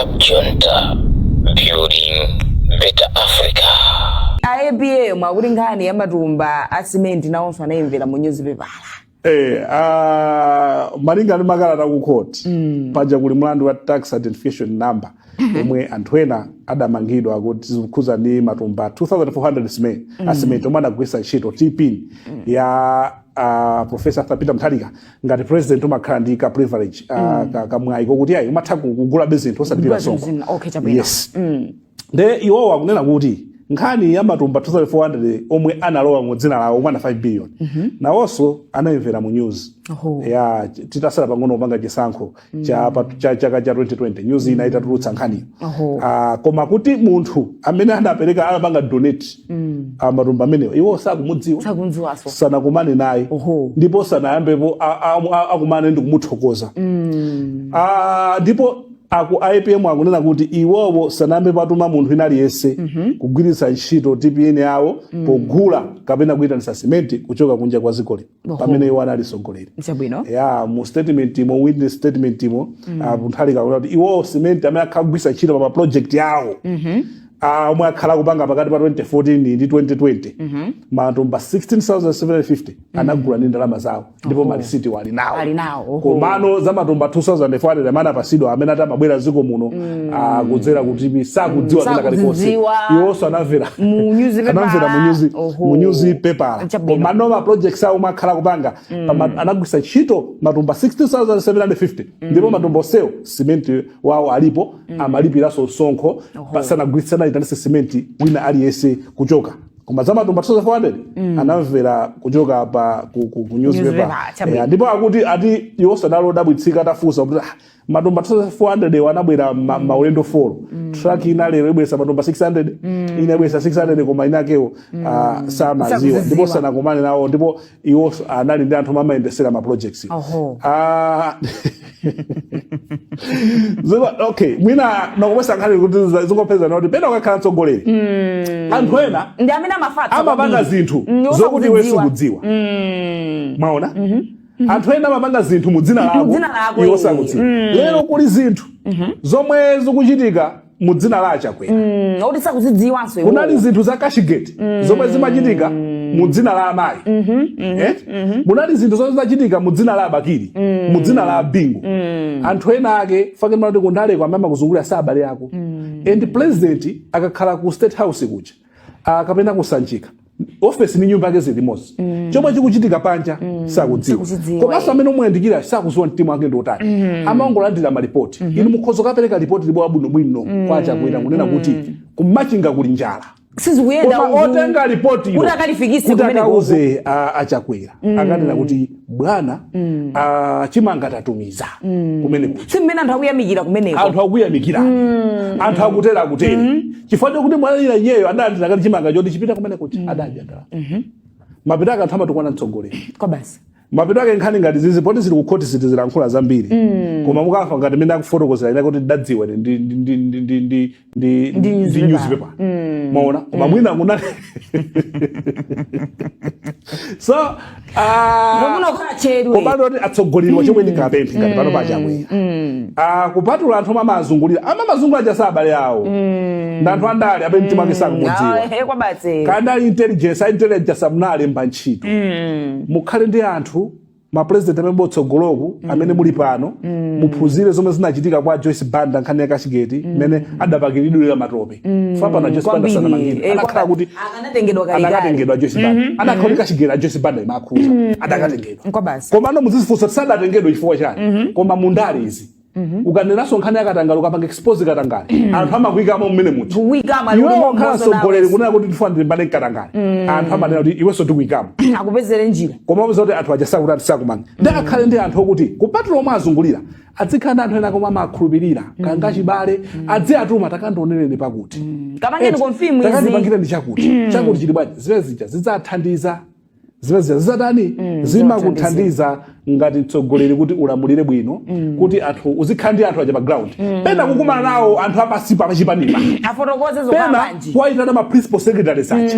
Cab Junta, building better Africa. A APM akuti nkhani ya matumba a simenti nawonso anayimvera mu newspaper. Malinga ndi makalata ku court, paja kuli mlandu wa tax identification number omwe anthu ena adamangidwa kuti zikukhuza ndi matumba 2400 cement, a cement omwe anagwiritsa ntchito TPIN ya Professor Arthur Peter Mutharika. Ngati president umakhala ndi ka privilege, kamwayi kokuti ayi, umatha kugulabe zinthu osalipira Kugula msonkho. zinthu, okay, chabwino. Yes. Nde iwowo akunena kuti nkhani ya matumba 2400 omwe analowa mu dzina lawo okwana 5 billion, nawonso anayimvera mu news ya titasala pang'ono kupanga chisankho cha chaka cha 2020, news ina itatulutsa nkhaniyo. Koma kuti munthu amene anapereka, anapanga donate matumba amenewo, iwo sakumudziwa. Sakumdziwaso. Sanakumane naye. Ndipo sanayambepo akumane ndi kumuthokoza. Ndipo aku APM akunena kuti iwowo sanayambe patuma munthu ina aliyense kugwiritsa ntchito TPIN yawo pogula kapena kuyitanisa simenti kuchoka kunja kwa dziko lino pamene iwo anali mtsogoleri. Ya, mu statement imo, witness statement imo, Mutharika akunena kuti iwowo simenti amene akhala kugwiritsa ntchito pa ma project yawo omwe akhala kupanga pakati pa 2014 ndi 2020, matumba 16,750 anagula ndi ndalama zawo ndipo malisiti wali nawo. Ali nawo, oho. Komano za matumba 2400 amene apasidwa, amene ati amabwera ziko muno kudzera kuti sakudziwa kena kalikonse. Sakudziwa. Iwonso anamvera Mu newspaper. Anamvera mu news mu newspaper. Komano ma projects awo omwe akhala kupanga anagwiritsa ntchito matumba 16,750 ndipo matumba onsewo simenti wawo alipo, amalipiranso msonkho, sanagwiritsa nayitanise simenti wina aliyense kuchoka. Koma za matumba 2400 anamvera kuchoka pa ku newspaper. Newspaper, chabwino. Ndipo akuti ati iwo sanali odabwitsika atafunsa kuti matumba 2400 ewo anabwera maulendo 4, truck ina lero ibweresa matumba 600, ina ibweresa 600, koma inakewo samaziwa. Sakuziziwa. Ndipo sanakumane nawo, ndipo iwo anali ndi anthu omwe amayendesera ma projects. Okay, mwina nakumesa nkhani kuti zingopeza kuti pena ukakhala mtsogoleri, anthu ena ndi amene amafatsa amapanga kwambiri. zinthu zokuti iwe osakuzidziwa. sukudziwa. Mwaona, anthu ena amapanga zinthu mu dzina lako, Mu dzina lako, iwo eh. sakudziwa. Lero kuli zinthu zomwe zikuchitika mu dzina la Achakwera oti sakuzidziwanso iwo. Kunali zinthu za Cashgate zomwe zimachitika mu dzina la amayi, eh? Munali zinthu zomwe zimachitika mu dzina la Abakiri, mu dzina la Abingu. Anthu ena ake fake mati kundaleko amene amakuzungulira sa abale ako. And president akakhala ku State House kuja, kapena kusanjika ofesi ni nyumba yake zili limodzi, chomwe chikuchitika panja sakudziwa. Sakuchidziwa, Komanso eh. amene umuyandikira sakudziwa mtima wake ndi utani, amangolandira malipoti. Inu mukhoza kapereka lipoti libo bwinobwino kwa Achakwera kunena kuti kumachinga kuli njala, sizikuyenda koma uku. otenga ripoti Kuti akalifikise kuti kumene akauze Achakwera, akanena kuti bwana, chimanga tatumiza kumene kuja. Si mmene anthu akuyamikira kumeneko. Anthu akuyamikirani, anthu akutera akutere, chifukwa chokuti mwanalira iyeyo adalandira kati chimanga choti chipita kumene kuja, adadya ndalama. Mapita ake anthu amatukwana mtsogoleri. Kwa basi. Mapito ake nkhani ngati zizi, poti zili kukhoti, sitizilankhula zambiri, koma mukafa ngati mene akufotokozera ine kuti ndadziwa ine ndi Ndi ndi newspaper. Newspaper, maona, koma mwina kunali so Ngofuna kukhala tcheru. Komatu ati atsogoleri, chomwe ndingapemphe ngati pano pachakwera, kupatula anthu omwe amazungulira, amamazungulira chasa abale awo ndi anthu andale amene mtima wake sakumudziwa. Kwa basi. Kana ali intelligence, a intelligence amunalemba ntchito, mukhale ndi anthu, mapresident amene botsogoloku, amene muli pano, muphunzire zomwe zinachitika kwa Joyce Banda, nkhani ya Cashgate, mmene adapakiridwira matope. Fa pano Joyce Banda Kwambiri. sanamangidwe, anakhala kuti akanatengedwa kalekale. Anakatengedwa Joyce Banda, anakhala kuti Cashgate a Joyce Banda imakhuza, adakatengedwa. Kwa basi. Komano muzizifunsa tisadaatengedwe chifukwa chani. Koma mundale izi, ukanenanso nkhani ya katangale, ukapanga expose katangale, anthu amakuyikamo mmene muja. Kuwikamo. Iwe wakhala mtsogoleri kunena kuti ndifuna ndilimbane katangale, anthu amanena kuti iwenso tikuyikamo. Akupezere njira. Koma upeza kuti anthu aja sakuti ati sakumanga, ndi akhale ndi anthu okuti kupatula omwe azungulira, adzikhala ndi anthu ena komwe amakhulupirira, kanga chibale, adziatuma, takandionereni pakuti Kapangeni confirm izi. Takandipangireni chakuti chakuti chili bwanji. Zimene zija zidzathandiza, zimene zija zidzatani, zimakuthandiza ngati mtsogoleri kuti ulamulire bwino, kuti anthu uzikhala ndi anthu aja pa ground, pena kukumana nawo anthu apasipa pachipanipa, afotokoze zokhala pena bwanji. kuwayitana ma principal secretaries aja,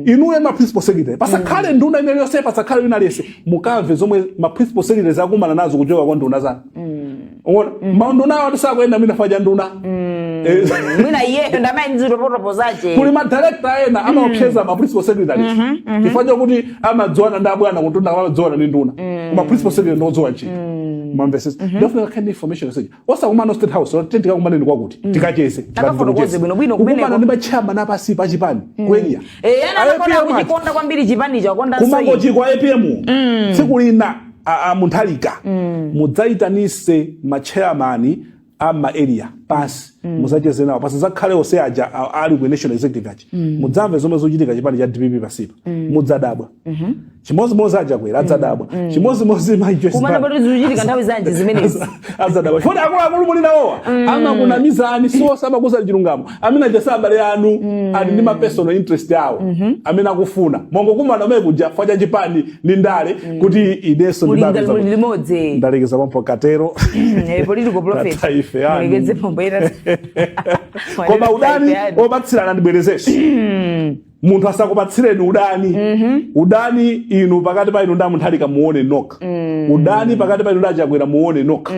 inuyo ma principal secretary, pasakhale nduna ine yonse, pasakhale wina aliyense, mukamve zomwe ma principal secretaries akumana nazo kuchoka kwa nduna zanu. Uona maunduna awo tisakuyenda mina faja nduna. Mwina iyeyo ndamayi nzitopotopo zache. Kuli madirector ena amaopseza ma principal secretaries chifukwa chokuti amadziwana ndi abwana kutunda, amadziwana ndi nduna, koma principal secretary ndodziwa ntchito, mamvesesa. Ndofuna kakhale ndi information seja osakumana State House, tikakumaneni kwakuti tikacheze. Akafotokoze bwinobwino Kukumana kumeneko. ndi machairman apasi pachipani ku area. Ana anakonda APM ati. Kuchikonda kwambiri chipanicho, akonda. Kumangochi kwa APM tsiku lina a Munthalika mudzayitanise machairman a ma area pansi, mudzacheze nawo pasadzakhale onse aja ali ku national executive aja, mudzamve zomwe zochitika chipani cha DPP pasipa, mudzadabwa. Chimodzimodzi aJakwera adzadabwa, chimodzimodzi Mai Joyce Kumana Banda. pati zikuchitika nthawi zanji zimenezi? Adzadabwa chifukwa akuluakulu muli nawowa amakunamizani, siwonse amakuuzani chilungamo. Amene aja si abale anu, ali ndi ma personal interest awo amene akufuna mongokumana amene kuja chifukwa cha chipani ndi ndale kuti idenso Muli limodzi. Ndalekeza pampo katero. Political prophet. Taife anu. Mulekeze pompo era. Koma udani opatsirana, ndibwerezenso, munthu asakupatsireni udani. Udani inu pakati pa inu ndi aMunthalika muone nokha, udani pakati pa inu ndi aChakwera muone nokha,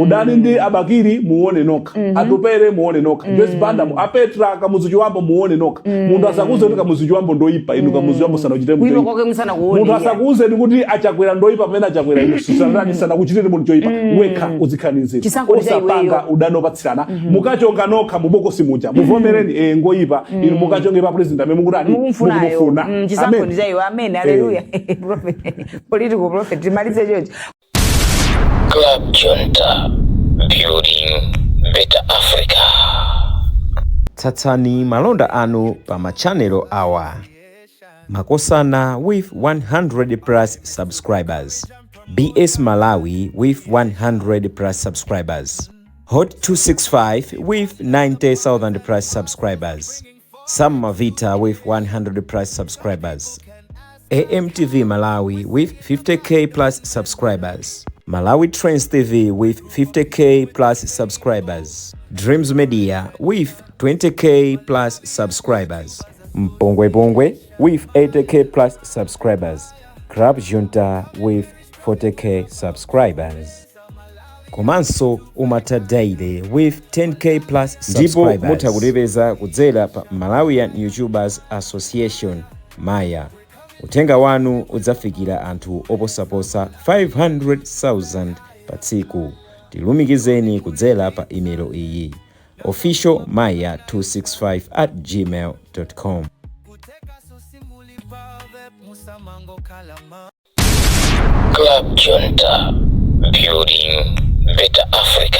udani ndi aBakili muone nokha, Atupere muone nokha, Joyce Banda aPetra Kamuzu Chiwambo muone nokha. Munthu asakuuze kuti Kamuzu Chiwambo ndoyipa, inu Kamuzu Chiwambo sanachitire Kuyipa munthu. kwake musanakuone. Munthu asakuuzeni kuti aChakwera ndoyipa pamene aChakwera inu sanani sanakuchitire munthu choyipa. Wekha uzikhala nzeru. Chisankho ndi cha Osapanga iweyo. udani opatsirana. Mukachonga nokha mubokosi muja, muvomereni ngoyipa, inu mukachonge pa president amene mukutani? Mukumfunayo. Mukumufuna. Chisankho Amen. ndi cha iwe. Amen, haleluya. Prophet, political prophet, timalize chocho. Club Junta, building better Africa. Tsatsani malonda anu pa machanelo awa: Makosana with 100 plus subscribers, BS Malawi with 100 plus subscribers, Hot 265 with 90,000 plus subscribers, Sam Mavita with 100 plus subscribers, AMTV Malawi with 50K plus subscribers, Malawi Trends TV with 50K plus subscribers, Dreams Media with 20K plus subscribers, Mpongwe Pongwe with 80K plus subscribers, Club Junta with 40K subscribers. Komanso Umata Daily with 10K plus. Ndipo mutha kutipeza kudzera pa Malawian YouTubers Association, Maya. Uthenga wanu udzafikira anthu oposaposa 500,000 pa tsiku. Tilumikizeni kudzera pa imelo iyi: officialmaya265@gmail.com. Kuteka simuli pave musamango kalama. Club Junta, building better Africa.